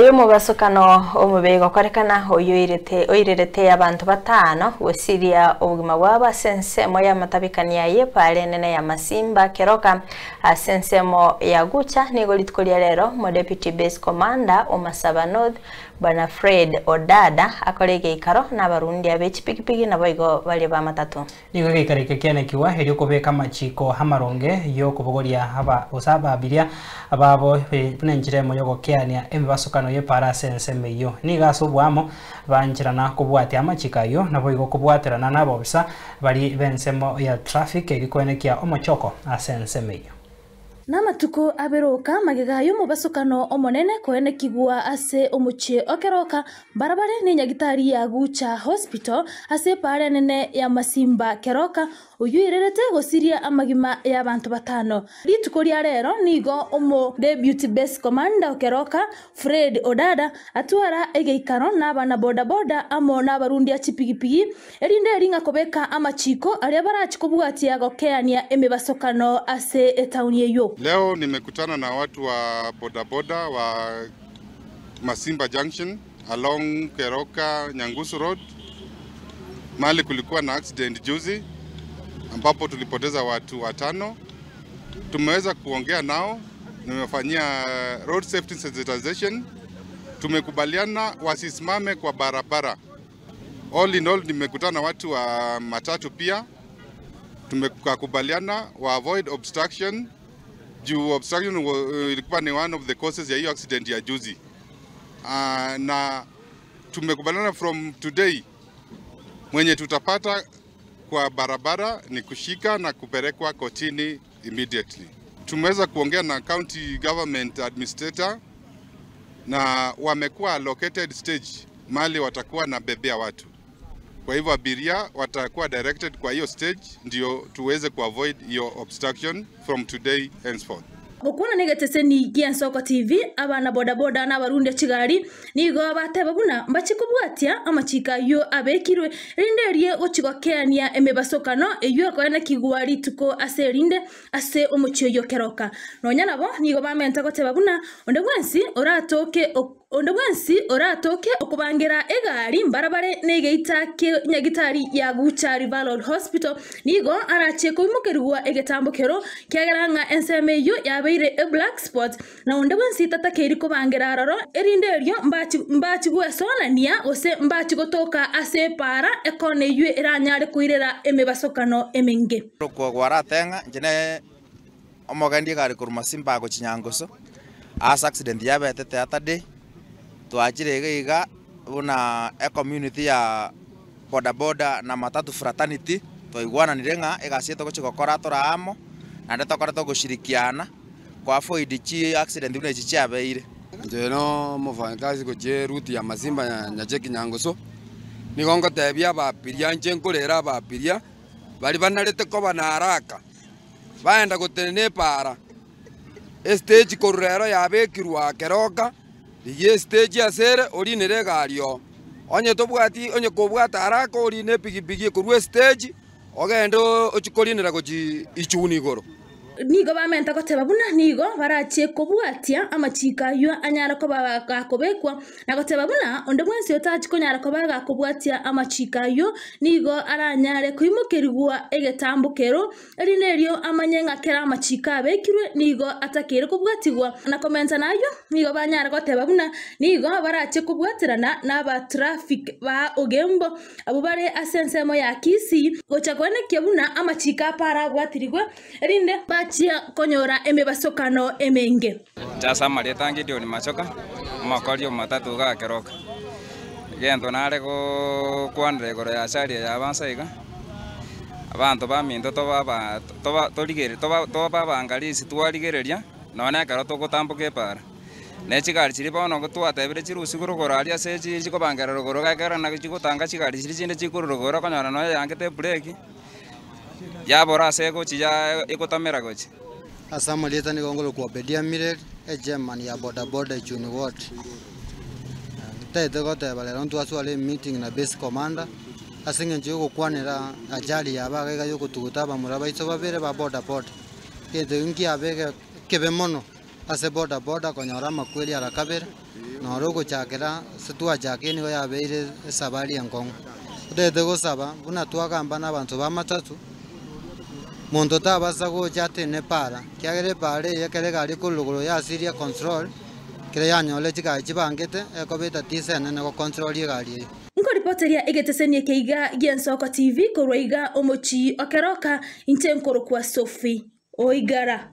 Oyomobasokano omobe gokorekana oyoirete oirerete abanto batano gosiria obogima bwabo ase ensemo y'amatabekania y'epara enene ya Masimba Keroka ase ensemo ya Gucha nigo rituko ria rero Omodeputy Base Commander o Masaba North Bwana Fred Odada akore egeikaro nabarundia be chipigipigi naboigo baria b'amatato. Nigo egeikaro eke kianekigwa erio kobeka amachiko amaronge y'okobogoria aba gose ababiria babo buna enchera emo y'ogokeania emebasokano y'epaara ase ensemo eyio. Nigo ase oboamo bancherana kobwatia amachiko ayio, naboigo kobwaterana nabobisa baria b'ensemo ya traffic erio koenekia omochoko ase ensemo eyio. Namatuko aberoka magega y'omobasokano omonene koenekigwa ase omochie o Keroka, mbarabare nenyagitari ya Gucha Hospital ase epaara enene ya Masimba Keroka, oyio oirerete gosiria amagima y'abanto batano. Rituko ria rero nigo omo Deputy Base Commander o Keroka, Fred Odada, atwara egeikaro nabana boda boda amo nabarundia chipigipigi Erinde eri ng'a kobeka amachiko aria barache kobwatia gokeania emebasokano ase etaoni eyio. Leo nimekutana na watu wa bodaboda wa Masimba Junction along Keroka Nyangusu Road mahali kulikuwa na accident juzi ambapo tulipoteza watu watano. Tumeweza kuongea nao, nimefanyia road safety sensitization. Tumekubaliana wasisimame kwa barabara. All in all nimekutana na watu wa matatu pia, tumekubaliana wa avoid obstruction juu obstruction ilikuwa ni one of the causes ya hiyo accident ya juzi. Na tumekubaliana from today mwenye tutapata kwa barabara ni kushika na kupelekwa kotini immediately. Tumeweza kuongea na county government administrator na wamekuwa allocated stage mahali watakuwa na bebea watu. Kwa hivyo abiria watakuwa directed kwa hiyo stage ndio tuweze kuavoid hiyo obstruction from today henceforth. Gokwana negeteseni gi'Ensoko TV, abana bodaboda na abarundia chigari nigo bateba buna mbache kobwatia amachiko ayio abekirwe, erinde erie gochia gokeania emebasokano eyio ekoenekigwa rituko ase erinde ase omochie oyio keroka. Nonya nabo nigo bamenta goteba buna onde bwensi oratoke Onde bwensi oratoke okobangera egari mbarabare negeita kia nyagitari ya Gucha Referral Hospital nigo arache koimokerigwa egetambo kero kiagera ng'a ensemo eyio yabeire eblack spot na onde bwensi tatakeiri kobangera aroro erinde erio mbachi mbachi gwesonania gose mbachi gotoka ase epaara ekona eyio eranyare koirera emebasokano emenge. Korokwa gwarateng'a inche ne Omogendi egari korwa Masimba gochia Nyangusu, ase accident yabete the other day, twachire iga iga buna ecommunity ya boda boda na matatu fraternity, twaigwananire ng'a egasi eye togochia gokora tore amo, naende tokore togoshirikiana ko avoid chi accident buna echi chiabeire. Inche no omofanyakazi gochia eroute ya Masimba Nyacheki Nyangusu, nigo ngotebia ababiria inche nkorera ababiria, baria banarete koba na haraka. Baenda gotenena epaara, esiteji korwa rero yabekirwe aa keroka, rigia esiteji ase ere orinere egari oo. Onye tobwati onye kobwate haraka orine epigipigi korwa esiteji, ogende ochie korinera gochia ichuni igoro. Nigo bamenta goteba buna nigo barachie kobwatia amachiko ayio anyare koba gakobekwa, na goteba buna onde bwensi otachi konyara koba gakobwatia amachiko ayio nigo aranyare koimokerigwa egetambo kero, erinde erio amanye ng'a kera amachiko abekirwe nigo atakeire kobwatigwa. Na komenta nayio, nigo banyare goteba buna nigo barache kobwaterana n'abatraffic ba Ogembo abwo bare ase ensemo ya Kisii gocha koenekia buna amachiko aparabwatirigwe erinde bachie konyora emebasokano emenge. Inche ase amarieta a Gideon Machoka, omokori omotato iga akeroka. Egento nare gokwanera igoro ya achari eye ya iga, abanto baminto tobe aba toba torigere toba tobe abangarisi twarigereria, nonye na ekero togotamboka epaara. Ne chigari chiria bono twatebire chirusigwe rogoro aria ase chi chikobangerera rogoro iga ekero naki chigotanga chigari chiria chinde chikorwa rogoro okonyora nonya eyangete ebreki, yabora ase egochi ya egotamera gochia. Ase amarieta nigo nkorokwa Obedia Mireri, echairman ya boda boda Ichuni ward. Ntagete goteba rero ntwasware emeeting na base commander ase eng'encho ya ogokwanera ajali yabo iga iga ya ogotuguta abamura baito babere ba boda boda. Egento ekio nkiabe ekebe mono ase boda boda konyora amakweri ara kabere. Noro ogochakera ase twachakire nigo yabeire esabari enkong'u. Totagete gosaba buna twagamba na abanto ba matatu, monto tabasa gocha atene epara, ekiagera epara eye ekero egari ekorwa rogoro yasirie econtrol, ekero yanyora chigari chibangete, ekoba etatiso enene gocontrol egari eywo. Nkoripoteria egeteseni eke iga gi'Ensoko TV korwa iga omochie o Keroka, inche nkorokwa Sophie Oigara.